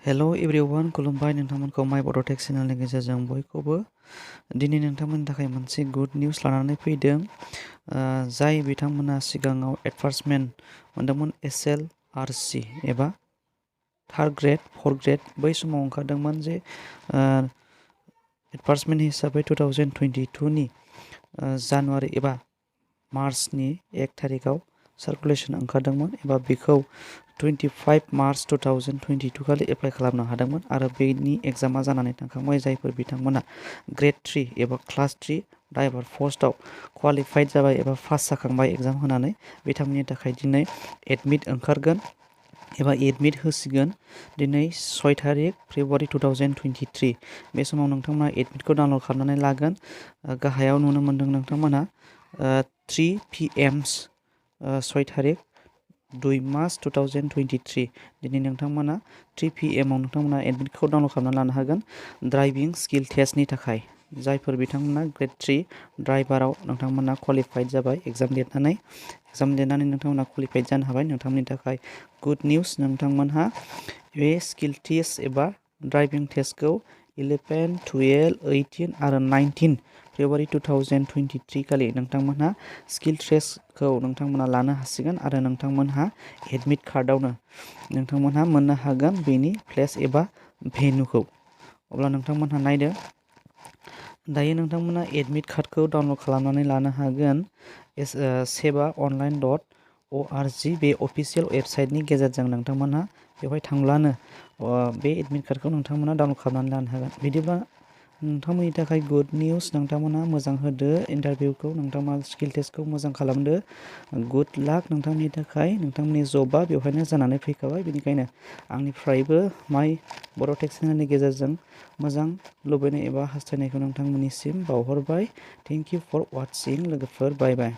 हेल' everyone खुलुमबाय नोंथांमोनखौ माय बड'टेक चेनेलनि गेजेरजों बयखौबो दिनै नोंथांमोननि थाखाय मोनसे गुड निउस लानानै फैदों जाय बिथांमोना सिगाङाव एडभार्टाइजमेन्ट मोनदोंमोन SLRC एबा थार्ड ग्रेड फर्थ ग्रेड बै समाव ओंखारदोंमोन जे एडभार्टाइजमेन्ट हिसाबै 2022 नि जानुवारि एबा मार्चनि 1 थारिखआव सार्कुलेसन ओंखारदोंमोन एबा बेखौ 25 मार्च 2022 खालि एप्लाइ खालामनो हादोंमोन आरो बेनि एग्जामा जानानै थांखांबाय जायफोर बिथांमोना ग्रेड 3 एबा क्लास 3 ड्राइभार पस्टआव क्वालिफाइड जाबाय एबा पास जाखांबाय एग्जाम होनानै बिथांमोननि थाखाय दिनै एडमिट ओंखारगोन एबा एडमिट होसिगोन दिनै 6 थारिख फेब्रुवारि 2023 बे समाव नोंथांमोना एडमिटखौ डाउनलड खालामनानै लागोन गाहायाव नुनो मोनदों नोंथांमोना 3 PM 6 थारिख 2 मार्च 2023 दिनै नोंथांमोना 3 PM आव नोंथांमोना एडमिटखौ डाउनलड खालामनानै लानो हागोन ड्राइभिं स्किल टेस्टनि थाखाय जायफोर बिथांमोना ग्रेड 3 ड्राइभाराव नोंथांमोना क्वालिफाइड जाबाय एग्जाम लिरनानै नोंथांमोना क्वालिफाइड जानो हाबाय नोंथांमोननि थाखाय गुड निउस नोंथांमोनहा बे स्किल टेस्ट एबा ड्राइभिं टेस्टखौ 11, 12, 18 आरो 19 फेब्रुवारि 2023 खालि नोंथांमोनहा स्किल टेस्टखौ नोंथांमोना लानो हासिगोन आरो नोंथांमोनहा एडमिट कार्डआवनो नोंथांमोनहा मोननो हागोन बेनि प्लेस एबा भेन्युखौ अब्ला नोंथांमोनहा नायदो दायो नोंथांमोना एडमिट कार्डखौ डाउनलड खालामनानै लानो हागोन seva.online.org बे अफिसियेल वेबसाइटनि गेजेरजों नोंथांमोनहा बेवहाय थांब्लानो बे एडमिट कार्डखौ नोंथांमोना डाउनलड खालामनानै लानो हागोन बिदिब्ला नोंथांमोननि थाखाय गुड निउस नोंथांमोना मोजां होदो इन्टारभिउखौ नोंथांमोना स्किल टेस्टखौ मोजां खालामदो गुड लाक नोंथांमोननि थाखाय नोंथांमोननि जबआ बेवहायनो जानानै फैखाबाय बेनिखायनो आंनिफ्रायबो माय बड'टेक चेनेलनि गेजेरजों मोजां लुबैनाय एबा हास्थायनायखौ नोंथांमोननिसिम बावहरबाय थेंक इउ फर वाचिं लोगोफोर बाय बाय